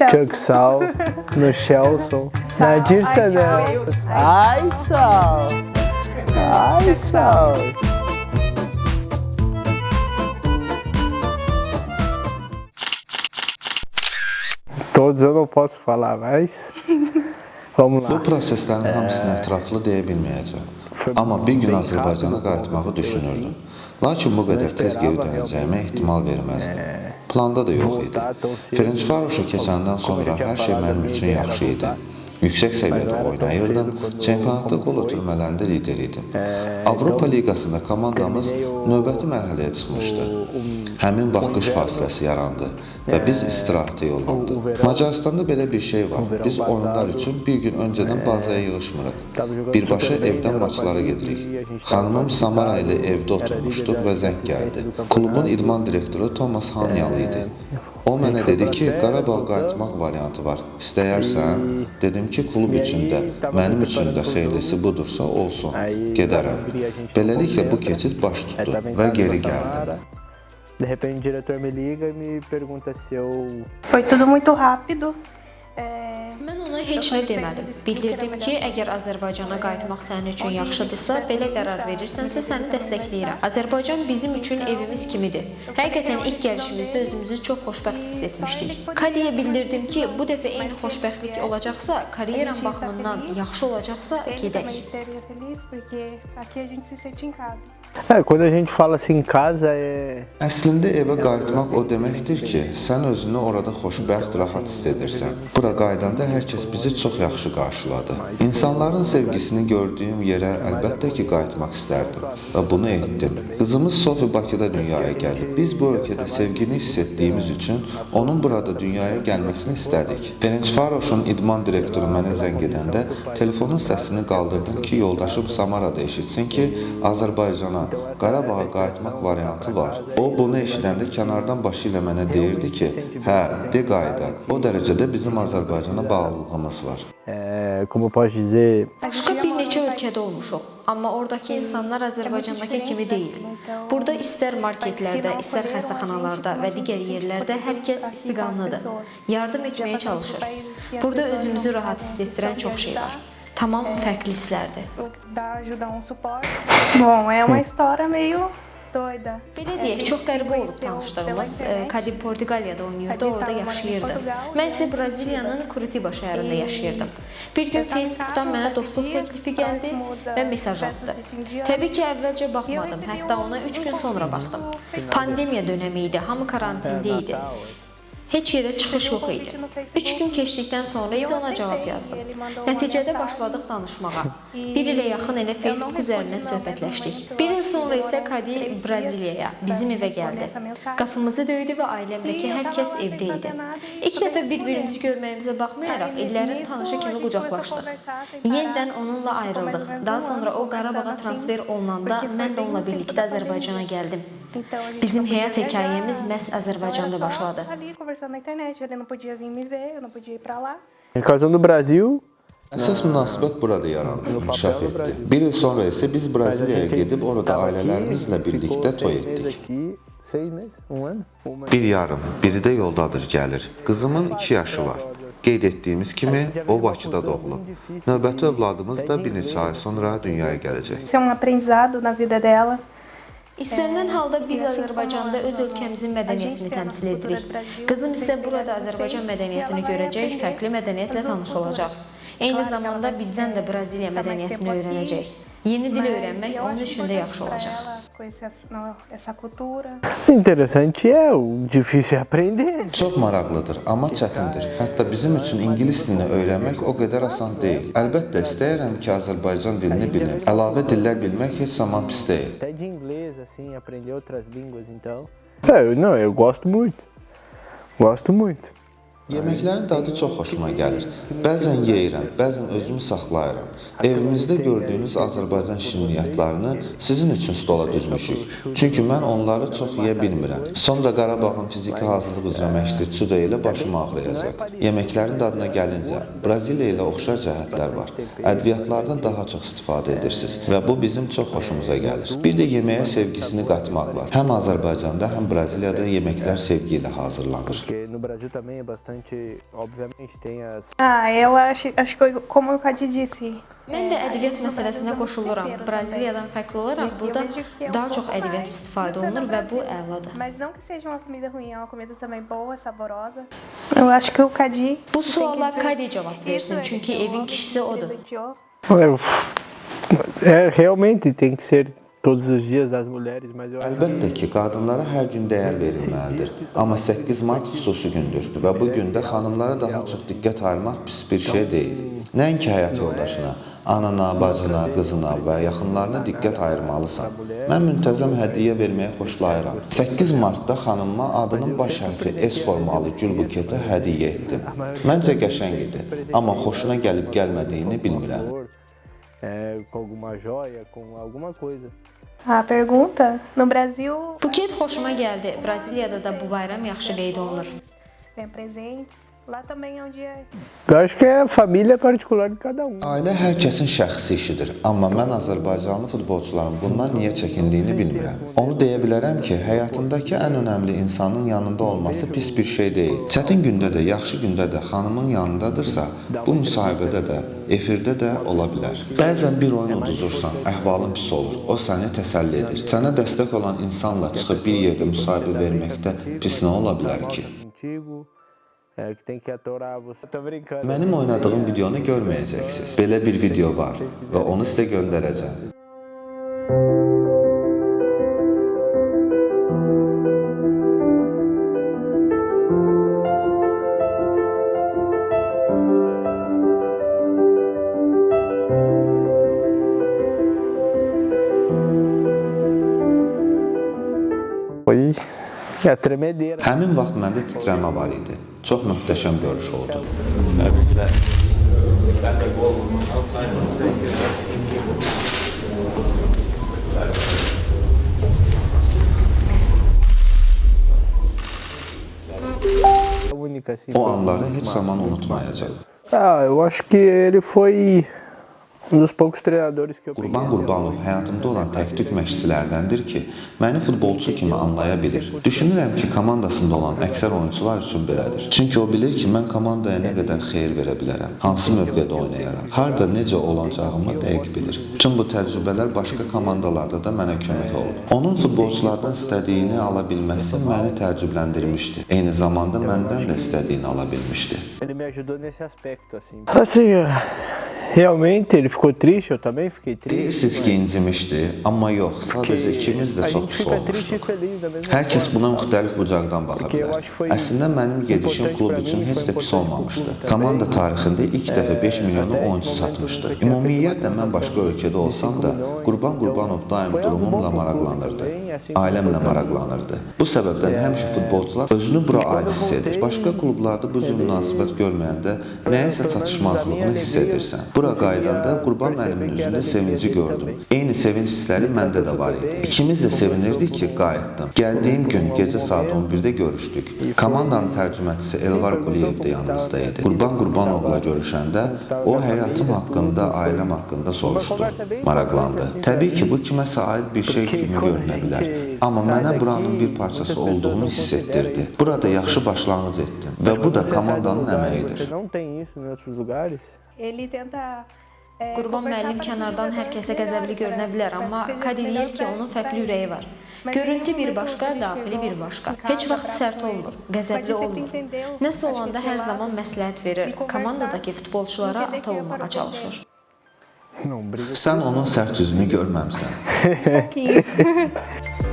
Çok sağ ol. No Shelson. Na Dirce. Ay sağ ol. Ay sağ ol. Todos eu não posso falar, mas vamos Bu lá. proseslərin hamısını ətraflı deyə bilməyəcəm. Amma bir gün Azərbaycana qayıtmağı düşünürdüm. Lakin bu qədər tez geri dönəcəyimə ehtimal verməzdim. Planda da yox idi. Ferencvaroşa keçəndən sonra hər şey mənim üçün yaxşı idi. Yüksək səviyyədə oynayırdım, çempionatda qol ötürmələrində lider idim. Avropa Liqasında komandamız növbəti mərhələyə çıxmışdı. Həmin vaxt qış fasiləsi yarandı və biz istirahətə yollandıq. Macaristanda belə bir şey var. Biz oyunlar üçün bir gün öncədən bazaya yığışmırıq. Birbaşa evdən maçlara gedirik. Xanımım Samara ilə evdə oturmuşduq və zəng gəldi. Klubun idman direktoru Thomas Hanyalı idi. O mənə dedi ki, Qarabağa qayıtmaq variantı var. İstəyərsən? Dedim ki, klub üçün də, mənim üçün də xeyirlisi budursa olsun, gedərəm. Beləliklə bu keçid baş tutdu və geri gəldim. De repente o diretor me liga e me pergunta se eu Foi tudo muito rápido. É, Mən ona heç nə demədim. Bildirdim ki, əgər Azərbaycana qayıtmaq sənin üçün yaxşıdırsa, belə qərar verirsənsə səni dəstəkləyirəm. Azərbaycan bizim üçün evimiz kimidir. Həqiqətən ilk gəlişimizdə özümüzü çox xoşbəxt hiss etmişdik. Kadiyə bildirdim ki, bu dəfə eyni xoşbəxtlik olacaqsa, karyeram baxımından yaxşı olacaqsa, também gedək. estaria feliz, porque aqui a gente se sente em casa. É, quando a gente fala assim em casa é. Əslində evə qayıtmaq o deməkdir ki, sən özünü orada xoşbəxt, rahat hiss edirsən. Bura qayıdanda hər kəs bizi çox yaxşı qarşıladı. İnsanların sevgisini gördüyüm yerə əlbəttə ki, qayıtmaq istərdim və bunu etdim. Qızımız Sofi Bakıda dünyaya gəldi. Biz bu ölkədə sevgini hiss etdiyimiz üçün onun burada dünyaya gəlməsini istədik. Ferencvaroşun idman direktoru mənə zəng edəndə telefonun səsini qaldırdım ki, yoldaşım Samarada eşitsin ki, Azərbaycana, Qarabağa qayıtmaq variantı var. O bunu eşidəndə kənardan başı ilə mənə deyirdi ki, hə, de qayıdaq. O dərəcədə bizim Azərbaycana bağlılığımız var. É, como eu posso dizer, Başqa bir neçə ölkədə olmuşuq, amma oradakı insanlar Azərbaycandakı kimi deyil. Burada istər marketlərdə, istər xəstəxanalarda və digər yerlərdə hər kəs istiqanlıdır. Yardım etməyə çalışır. Burada özümüzü rahat hiss etdirən çox şey var. Tamam fərqli hisslərdir. Dar, ajudar um suporte. Bom, é uma história meio doida. Belə deyək, çox qəribə olub tanışdığımız. Kadi Portuqaliyada oynayırdı, orada yaşayırdı. Mən isə Braziliyanın Curitiba şəhərində yaşayırdım. Bir gün Facebookdan mənə dostluq təklifi gəldi və mesaj atdı. Təbii ki, əvvəlcə baxmadım, hətta ona 3 gün sonra baxdım. Pandemiya dönəmi idi, hamı karantində idi. Heç yerə çıxış yox idi. 3 gün keçdikdən sonra isə ona cavab yazdım. Nəticədə başladıq danışmağa. Bir ilə yaxın elə Facebook üzərindən söhbətləşdik. Bir il sonra isə Kadi Braziliyaya, bizim evə gəldi. Qapımızı döydü və ailəmdəki hər kəs evdə idi. İlk dəfə bir-birimizi görməyimizə baxmayaraq illərin tanışı kimi qucaqlaşdıq. Yenidən onunla ayrıldıq. Daha sonra o Qarabağa transfer olunanda mən də onunla birlikdə Azərbaycana gəldim. Então, a gente Bizim não podia həyat viajar. hekayəmiz məhz Azərbaycanda Era só başladı. ali conversando na internet, ele não podia vir me ver, eu não podia ir pra lá. em casa no Brasil, Əsas münasibət burada yarandı, inkişaf etdi. Bir il sonra isə biz Braziliyaya gedib orada ailələrimizlə birlikdə ficou toy 6 meses etdik. aqui, 6 meses, um ano? Uma... Bir yarım, biri də yoldadır gəlir. Qızımın 2 yaşı var. Qeyd etdiyimiz kimi, o Bakıda doğulub. Növbəti övladımız da bir neçə ay sonra dünyaya gələcək. Isso é um aprendizado na vida dela. İstənilən halda biz Azərbaycanda öz ölkəmizin mədəniyyətini təmsil edirik. Qızım isə burada Azərbaycan mədəniyyətini görəcək, fərqli mədəniyyətlə tanış olacaq. Eyni zamanda bizdən də Braziliya mədəniyyətini öyrənəcək. Yeni dil öyrənmək onun üçün də yaxşı olacaq. Conhecer essa cultura. Interessante é, o difícil é aprender. Çox maraqlıdır, amma çətindir. Hətta bizim üçün ingilis dilini öyrənmək o qədər asan deyil. Əlbəttə, istəyirəm ki, Azərbaycan dilini bilim. Əlavə dillər bilmək heç zaman pis deyil. Até de inglês, assim, aprender outras línguas, então. É, eu, não, eu gosto muito. Gosto muito. Yeməklərin dadı çox xoşuma gəlir. Bəzən yeyirəm, bəzən özümü saxlayıram. Evimizdə gördüyünüz Azərbaycan şirniyyatlarını sizin üçün stola düzmüşük. Çünki mən onları çox yeyə bilmirəm. Sonra Qarabağın fiziki hazırlıq üzrə məşqçisi Çuda ilə başım ağrıyacaq. Yeməklərin dadına gəlincə, Braziliya ilə oxşar cəhətlər var. Ədviyyatlardan daha çox istifadə edirsiniz və bu bizim çox xoşumuza gəlir. Bir də yeməyə sevgisini qatmaq var. Həm Azərbaycanda, həm Braziliyada yeməklər sevgi ilə hazırlanır. Porque no Brasil também é bastante gente, obviamente, tem as Ah, eu acho que, como o Cadi disse, Mən də ədəbiyyat məsələsinə qoşuluram. Braziliyadan fərqli olaraq burada daha çox ədəbiyyat istifadə olunur və bu əladır. Mas não que seja uma comida ruim, é uma comida também boa, saborosa. Eu acho que o Cadi. Bu suala Kadi cavab versin, çünki evin kişisi odur. Realmente tem que ser todos os dias das mulheres, mas eu acho Əlbəttə ki, qadınlara hər gün dəyər verilməlidir. Amma 8 mart xüsusi gündür və bu gündə xanımlara daha çox diqqət ayırmaq pis bir şey deyil. Nəinki həyat yoldaşına, anana, bacına, qızına və yaxınlarına diqqət ayırmalısan. Mən müntəzəm hədiyyə verməyi xoşlayıram. 8 martda xanımıma adının baş hərfi S formalı gül buketi hədiyyə etdim. Məncə qəşəng idi, amma xoşuna gəlib gəlmədiyini bilmirəm. Com alguma joia, com alguma coisa. A pergunta, no Brasil Buket xoşuma gəldi. Braziliyada da bu bayram yaxşı qeyd olunur. vem presentes. Lá também é um dia Eu acho que é a família particular de cada um. Ailə hər kəsin şəxsi işidir, amma mən azərbaycanlı futbolçuların bundan niyə çəkindiyini bilmirəm. Onu deyə bilərəm ki, həyatındakı ən önəmli insanın yanında olması pis bir şey deyil. Çətin gündə də, yaxşı gündə də xanımın yanındadırsa, bu müsahibədə də, efirdə də ola bilər. Bəzən bir oyun uduzursan, əhvalın pis olur, o səni təsəlli edir. Sənə dəstək olan insanla çıxıb bir yerdə müsahibə verməkdə pis nə ola bilər ki? Contigo, que tem que atorar você. Tô brincando. Mənim oynadığım videonu görməyəcəksiniz. Belə bir video var və onu sizə göndərəcəm. Foi a tremedeira. Həmin vaxt məndə titrəmə var idi. Çox möhtəşəm görüş oldu. Única, assim. O Foi anları muito heç massa. zaman unutmayacağam. Ah, eu acho que ele foi um dos poucos treinadores que eu peguei. Qurban Qurbanov həyatımda olan təktük məşqçilərdəndir ki, məni futbolçu kimi anlaya bilir. Düşünürəm ki, komandasında olan əksər oyunçular üçün belədir. Çünki o bilir ki, mən komandaya nə qədər xeyir verə bilərəm, hansı mövqedə oynayaram, harda necə olacağımı dəqiq bilir. Bütün bu təcrübələr başqa komandalarda da mənə kömək olub. Onun futbolçulardan istədiyini ala bilməsi məni təəccübləndirmişdi. Eyni zamanda məndən də istədiyini ala bilmişdi. Ele me ajudou nesse aspecto, assim. Assim, realmente ele ficou triste, eu também fiquei triste. Deyirsiniz ki, incimişdi, amma yox, sadəcə ikimiz də A çox gente pis fica triste e olmuşduq. feliz da mesma Hər kəs forma. buna müxtəlif bucaqdan baxa bilər. Əslində mənim gedişim klub üçün heç də pis olmamışdı. Komanda tarixində ilk dəfə 5 milyona oyunçu satmışdı. Ümumiyyətlə mən başqa ölkədə olsam da Qurban Qurbanov daim durumumla maraqlanırdı. Ailəmlə maraqlanırdı. Bu səbəbdən həmişə futbolçular özünü bura aid hiss edir. Başqa klublarda bu cür münasibət görməyəndə nəyəsə çatışmazlığını hiss edirsən. Bura qayıdanda Qurban müəllimin üzündə sevinci gördüm. Eyni sevinç hissləri məndə də var idi. İkimiz də sevinirdik ki, qayıtdım. Gəldiyim gün gecə saat 11-də görüşdük. Komandanın tərcüməçisi Elvar Quliyev də yanımızda idi. Qurban Qurbanovla görüşəndə o həyatım haqqında, ailəm haqqında soruşdu, maraqlandı. Təbii ki, bu kiməsə aid bir şey kimi görünə bilər. Amma mənə buranın bir parçası olduğunu hiss etdirdi. Burada yaxşı başlanğıc etdim və bu da komandanın əməyidir. Você não tem isso em outros lugares. Ele tenta Qurban müəllim kənardan hər kəsə qəzəbli görünə bilər, amma Kadi deyir ki, onun fərqli ürəyi var. Görüntü bir başqa, daxili bir başqa. Heç vaxt sərt olmur, qəzəbli olmur. Nəsə olanda hər zaman məsləhət verir, komandadakı futbolçulara ata olmağa çalışır. Não, briga. Sən onun sərt üzünü görməmisən. Um pouquinho.